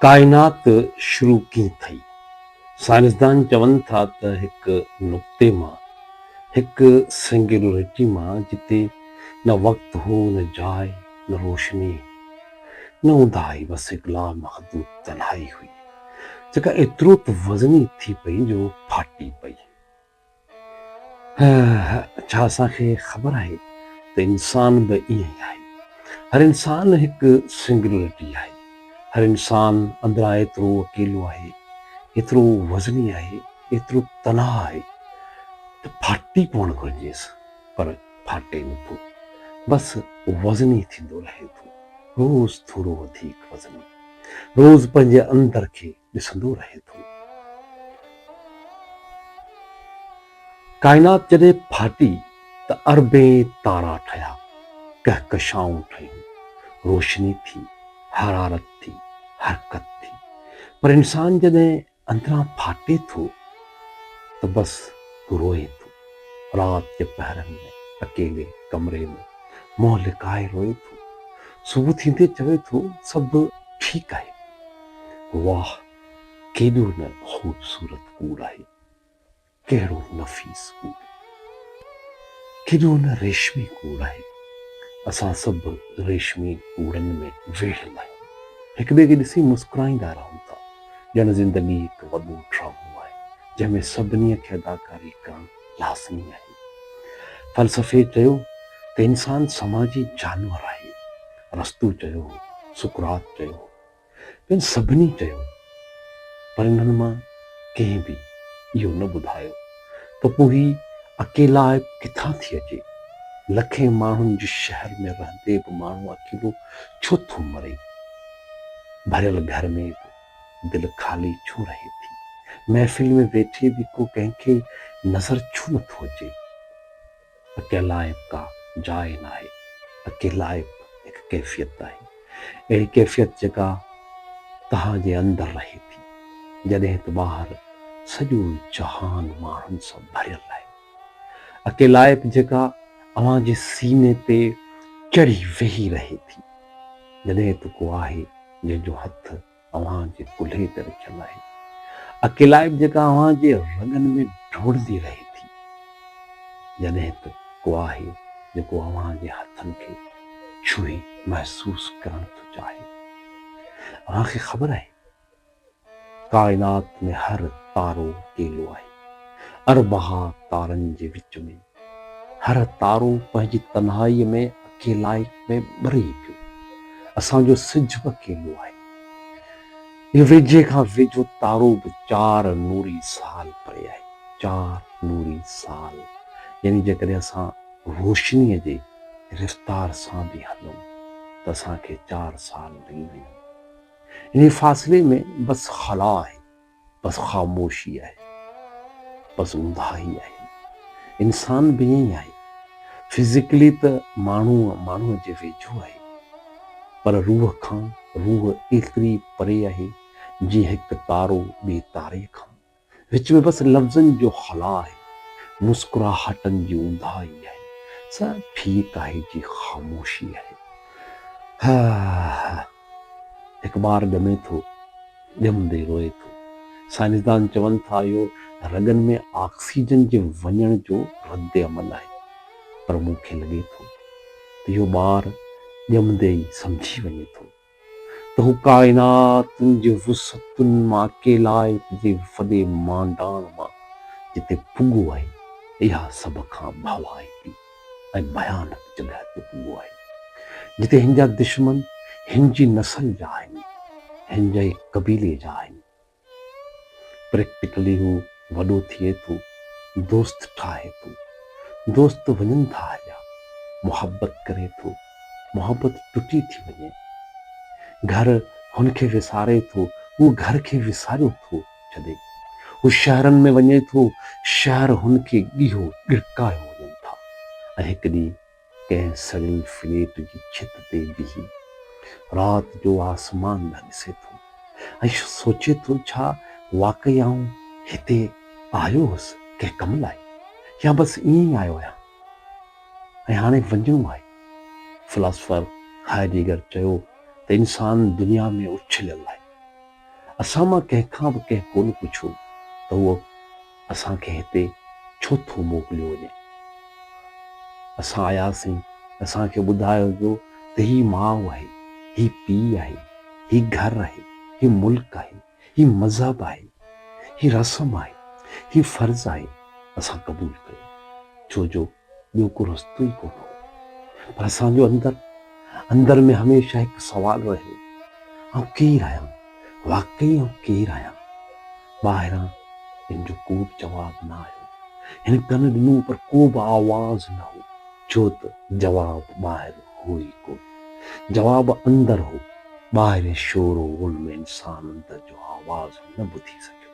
ڪائنات شروع ڪيئن ٿئي؟ سائنسدان چون ٿا ته هڪ نقطي مان، هڪ سنگيولرٽي مان جتي نه وقت هو نه جاء، نه روشني، نه اونداهي بس هڪ لامحدود تنهائي هئي، جيڪا ايترو ته وزني ٿي پئي جو ڦاٽي پئي. ڇا اسان کي خبر آهي ته انسان به ائين ئي آهي. هر انسان هڪ سنگيولرٽي آهي. هر انسان اندران ايترو اڪيلو آهي، ايترو وزني آهي، ايترو تنها آهي ته ڦاٽي پوڻ گهرجيس پر ڦاٽي نٿو. بس وزني ٿيندو رهي ٿو. روز ٿورو وڌيڪ وزني. روز پنهنجي اندر کي ڏسندو رهي ٿو. ڪائنات جڏهن ڦاٽي ته اربين تارا ٺهيا، ڪهڪشائون ٺهيون، روشني ٿي، حرارت ٿي، حرڪت ٿي. پر انسان جڏهن اندران ڦاٽي ٿو ته بس روئي ٿو. رات جي پهرن ۾ اڪيلي ڪمري ۾ منهن لڪائي روئي ٿو. صبح ٿيندي چوي ٿو سڀ ٺيڪ آهي. واهه ڪيڏو نه خوبصورت ڪوڙ آهي. ڪهڙو نفيس ڪوڙ. ڪيڏو نه ريشمي ڪوڙ آهي. اسان سڀ ريشمي ڪوڙن ۾ ويڙهيل آهيون. هڪ ٻئي کي ڏسي مسڪرائيندا رهون ٿا. ڄڻ زندگي هڪ وڏو ڊرامو آهي، جنهن ۾ سڀني کي اداڪاري ڪرڻ لازمي آهي. فلسفي چيو ته انسان سماجي جانور آهي. ارسطو چيو هو، سقراط چيو هو. ٻين سڀني چيو، پر انهن مان ڪنهن به اهو نه ٻڌايو ته پوء هي اڪيلائپ ڪٿان ٿي اچي؟ لکين ماڻهن جي شهر ۾ رهندي به ماڻهو اڪيلو ڇو ٿو مري؟ ڀريل گهر ۾ به دل خالي ڇو رهي ٿي؟ محفل ۾ ويٺي به ڪو ڪنهن کي نظر ڇو نه ٿو اچي؟ اڪيلائپ ڪا جاء ناهي، اڪيلائپ هڪ ڪيفيت آهي. اهڙي ڪيفيت جيڪا توهان جي اندر رهي ٿي، جڏهن ته ٻاهر سڄو جهان ماڻهن سان ڀريل آهي. اڪيلائپ جيڪا اوهان جي سيني تي چڙهي ويهي رهي ٿي، جڏهن ته ڪو آهي جنهن جو هٿ اوهان جي ڪلهي تي رکيل آهي. اڪيلائپ جيڪا اوهان جي رڳن ۾ ڊوڙندي رهي ٿي. جڏهن ته ڪو آهي جيڪو اوهان جي هٿن کي ڇهي محسوس ڪرڻ ٿو چاهي. اوهان کي خبر آهي ڪائنات ۾ هر تارو اڪيلو آهي. اربها تارن جي وچ ۾ هر تارو پنهنجي تنهائيء ۾ اڪيلائپ ۾ ٻري پيو. اسان جو سج به اڪيلو آهي. اهو ويجهي کان ويجهو تارو به چار نوري سال پري آهي. چار نوري سال يعني جيڪڏهن اسان روشنيء جي رفتار سان به هلون ته اسان کي چار سال لڳي وڃن. انهيء فاصلي ۾ بس خلا آهي. بس خاموشي آهي. بس اونداهي آهي. انسان به ائين ئي آهي. فزيڪلي ته ماڻهو ماڻهوء جي ويجهو آهي. پر روح کان روح ايتري پري آهي جيئن هڪ تارو ٻئي تاري کان. وچ ۾ بس لفظن جو خلا آهي. مسڪراهٽن جي اونداهي آهي. سڀ ٺيڪ آهي جي خاموشي آهي. هه. هڪ ٻار ڄمي ٿو. ڄمندي روئي ٿو. سائنسدان چون ٿا اهو رڳن ۾ آڪسيجن جي وڃڻ جو رد عمل آهي. پر مون کي لڳي ٿو ته اهو ٻار ڄمندي ئي سمجهي وڃي ٿو ته هو ڪائناتن جي وسعتن مان اڪيلائپ جي وڏي مانڊاڻ مان جتي پڳو آهي اها سڀ کان ڀوائتي ۽ ڀيانڪ جڳهه تي پڳو آهي، جتي هن جا دشمن هن جي نسل جا آهن، هن جي قبيلي جا آهن. پريڪٽيڪلي هو وڏو ٿئي ٿو، دوست ٺاهي ٿو، دوست وڃن ٿا هليا، محبت ڪري ٿو، محبت ٽٽي ٿي وڃي. گهر هن کي وساري ٿو، هو گهر کي وساريو ٿو ڇڏي. هو شهرن ۾ وڃي ٿو، شهر هن کي ڳيهو ڳڙڪايو وڃن ٿا ۽ هڪ ڏينهن ڪنهن سڙيل فليٽ جي ڇت تي بيهي رات جو آسمان ڏانهن ڏسي ٿو ۽ سوچي ٿو ڇا واقعي آئون هتي آيو هوس ڪنهن ڪم لاء يا بس ائين ئي آيو آهيان ۽ هاڻي وڃڻو آهي. فلاسفر هائيڊيگر چيو ته انسان دنيا ۾ اڇليل آهي. اسان مان ڪنهن کان به ڪنهن ڪونه پڇيو ته اهو اسان کي هتي ڇو ٿو موڪليو وڃي. اسان آياسين، اسان کي ٻڌايو ويو ته هي ماء آهي، هي پيء آهي، هي گهر آهي، هي ملڪ آهي، هي مذهب آهي، هي رسم آهي، هي فرض آهي، اسان قبول ڪيو، ڇو جو ٻيو ڪو رستو ئي ڪونه هو. پر اسان جو اندر، اندر ۾ هميشه هڪ سوال رهيو، آئون ڪير آهيان؟ واقعي آئون ڪير آهيان؟ ٻاهران ان جو ڪو به جواب نه آيو. هن ڪن ڏنو پر ڪو به آواز نه هو، ڇو ته جواب ٻاهر هو ئي ڪونه. جواب اندر هو. ٻاهرين شور و غل ۾ انسان اندر جو آواز نه ٻڌي سگهيو.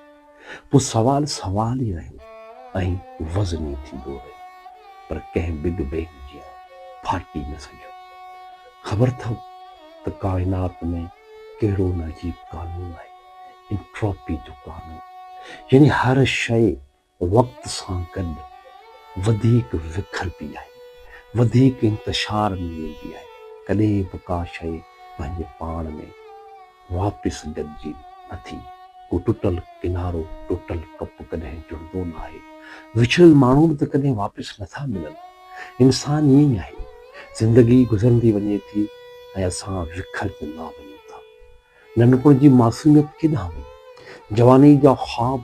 پوء سوال سوال ئي رهيو ۽ وزني ٿيندو رهيو، پر ڪنهن بگ بينگ جيان ڦاٽي نه سگهيو. خبر اٿئو ته ڪائنات ۾ ڪهڙو نه عجيب قانون آهي، انٽراپي جو قانون. يعني هر شيء وقت سان گڏ وڌيڪ وکربي آهي، وڌيڪ انتشار ۾ ويندي آهي، ڪڏهن به ڪا شيء پنهنجي پاڻ ۾ واپس گڏجي نه ٿي. ڪو ٽٽل ڪنارو، ٽٽل ڪپ ڪڏهن جڙندو ناهي. وڇڙيل ماڻهو به ته ڪڏهن واپس نه ٿا ملن. انسان ائين ئي آهي. زندگي گذرندي وڃي ٿي ۽ اسان وکرجندا وڃون ٿا. ننڍپڻ جي معصوميت ڪيڏانهن وئي؟ جوانيء جا خواب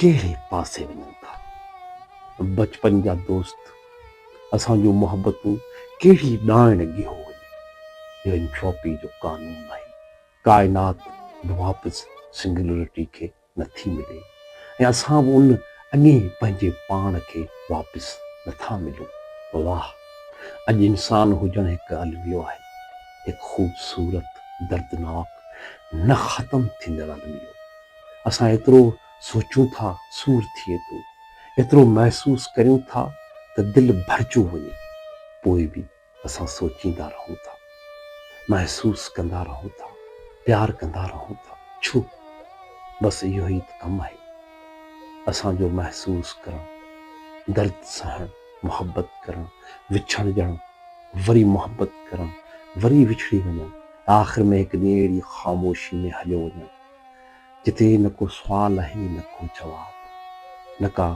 ڪهڙي پاسي وڃن ٿا؟ بچپن جا دوست، اسان جون محبتون ڪهڙي ڏائڻ ڳيهو وڃي؟ اهو انٽروپي جو قانون آهي. ڪائنات به واپس سنگيولرٽي کي نٿي ملي ۽ اسان به ان اڳئين پنهنجي پاڻ کي واپس نٿا ملون. واهه! اڄ انسان هجڻ هڪ الميو آهي. هڪ خوبصورت، دردناڪ، نه ختم ٿيندڙ الميو. اسان ايترو سوچون ٿا سور ٿئي ٿو. ايترو محسوس ڪريون ٿا ته دل ڀرجيو وڃي. پوء به اسان سوچيندا رهون ٿا، محسوس ڪندا رهون ٿا، پيار ڪندا رهون ٿا. ڇو؟ بس اهو ئي ته ڪم آهي اسان جو محسوس ڪرڻ، درد سهڻ، محبت ڪرڻ، وڇڙجڻ، وري محبت ڪرڻ، وري وڇڙي وڃڻ ۽ آخر ۾ هڪ ڏينهن اهڙي خاموشي ۾ هليو وڃڻ، جتي نه ڪو سوال آهي نه ڪو جواب، نه ڪا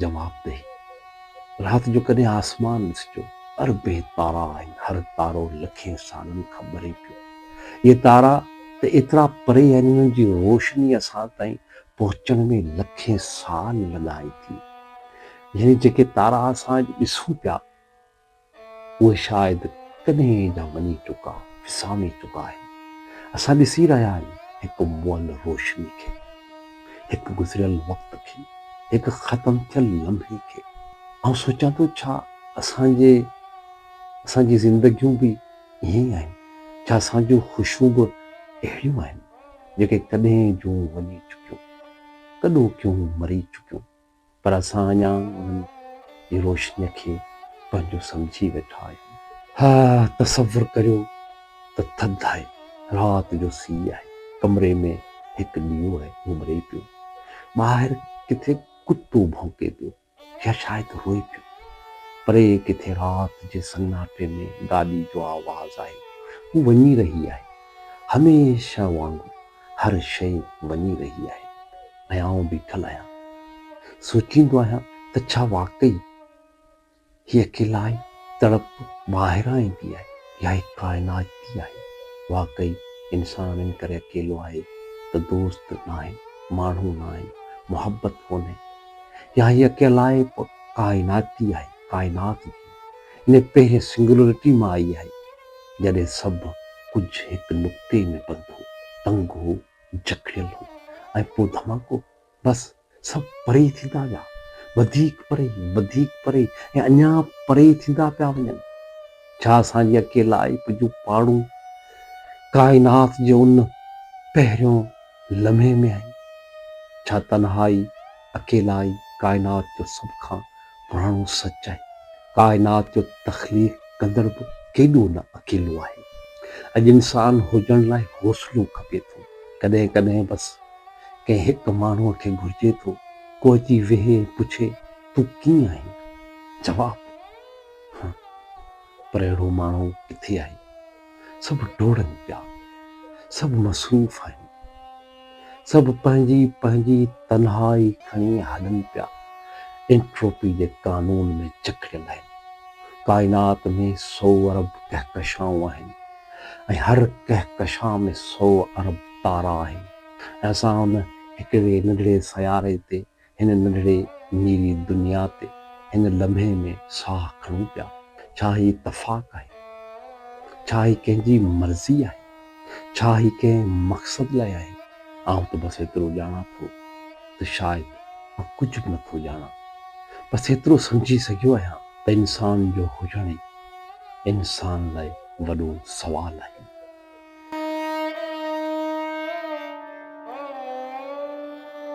جوابدهي. رات جو ڪڏهن آسمان ڏسجو، اربين تارا آهن، هر تارو لکين سالن کان ٻري پيو. اهي تارا ته ايترا پري آهن، انهن جي روشني اسان تائين پهچڻ ۾ لکين سال لڳائي ٿي. يعني جيڪي تارا اسان اڄ ڏسون پيا، اهي شايد ڪڏهن جا وڃي چڪا، وسامي چڪا آهن. اسان ڏسي رهيا آهيون هڪ مئل روشني کي، هڪ گذريل وقت کي، هڪ ختم ٿيل لمحي کي. آئون سوچان ٿو ڇا اسان جي اسان جي زندگيون به ائين ئي آهن؟ ڇا اسان جون خوشيون به اهڙيون آهن، جيڪي ڪڏهن جون وڃي چڪيون، ڪڏهوڪيون مري چڪيون. پر اسان اڃا انهن جي روشنيء کي پنهنجو سمجهي ويٺا آهيون. ها، تصور ڪريو ته ٿڌ آهي، رات جو سيء آهي، ڪمري ۾ هڪ ڏيئو آهي، اهو ٻري پيو. ٻاهر ڪٿي ڪتو ڀونڪي پيو يا شايد روئي پيو. پري ڪٿي رات جي سناٽي ۾ گاڏي جو آواز آهي، هو وڃي رهي آهي. هميشه وانگر هر شيء وڃي رهي آهي. ۽ آئون بيٺل آهيان. سوچيندو آهيان ته ڇا واقعي هي اڪيلائي تڙپ ٻاهران ايندي آهي يا هي ڪائناتي آهي؟ واقعي انسان ان ڪري اڪيلو آهي ته دوست ناهن، ماڻهو ناهن، محبت ڪونهي يا هي اڪيلائپ ڪائناتي آهي، ڪائنات جي ان پهرين سنگولرٽي مان آئي آهي جڏهن سڀ ڪجهه هڪ نقطي ۾ بند هو، تنگ هو، جڪڙيل هو ۽ پوء ڌماڪو، بس سڀ پري ٿيندا ويا، وڌيڪ پري، وڌيڪ پري ۽ اڃا پري ٿيندا پيا وڃن. ڇا اسان جي اڪيلائپ جون پاڙون ڪائنات جي ان پهريون لمحي ۾ آهن؟ ڇا تنهائي، اڪيلائي ڪائنات جو سڀ کان پراڻو سچ آهي؟ ڪائنات جو تخليق ڪندڙ به ڪيڏو نه اڪيلو آهي. اڄ انسان هجڻ لاء حوصلو کپي ٿو. ڪڏهن ڪڏهن بس ڪنهن هڪ ماڻهوء کي گهرجي ٿو، ڪو اچي ويهي ۽ پڇي، تون ڪيئن آهين؟ جواب، هان. پر اهڙو ماڻهو ڪٿي آهي؟ سڀ ڊوڙن پيا. سڀ مصروف آهن. سڀ پنهنجي پنهنجي تنهائي کڻي هلن پيا. انٽروپي جي قانون ۾ جڪڙيل آهن. ڪائنات ۾ سو ارب ڪهڪشائون آهن ۽ هر ڪهڪشان ۾ سو ارب تارا آهن ۽ اسان ان هڪڙي ننڍڙي سياري تي هن ننڍڙي نيري دنيا تي هن لمحي ۾ ساهه کڻون پيا. ڇا هي اتفاق آهي؟ ڇا هي ڪنهن جي مرضي آهي؟ ڇا هي ڪنهن مقصد لاء آهي؟ آئون ته بس ايترو ڄاڻان ٿو ته شايد مان ڪجهه به نٿو ڄاڻان. بس ايترو سمجهي سگهيو آهيان ته انسان جو هجڻ ئي انسان لاء وڏو سوال آهي.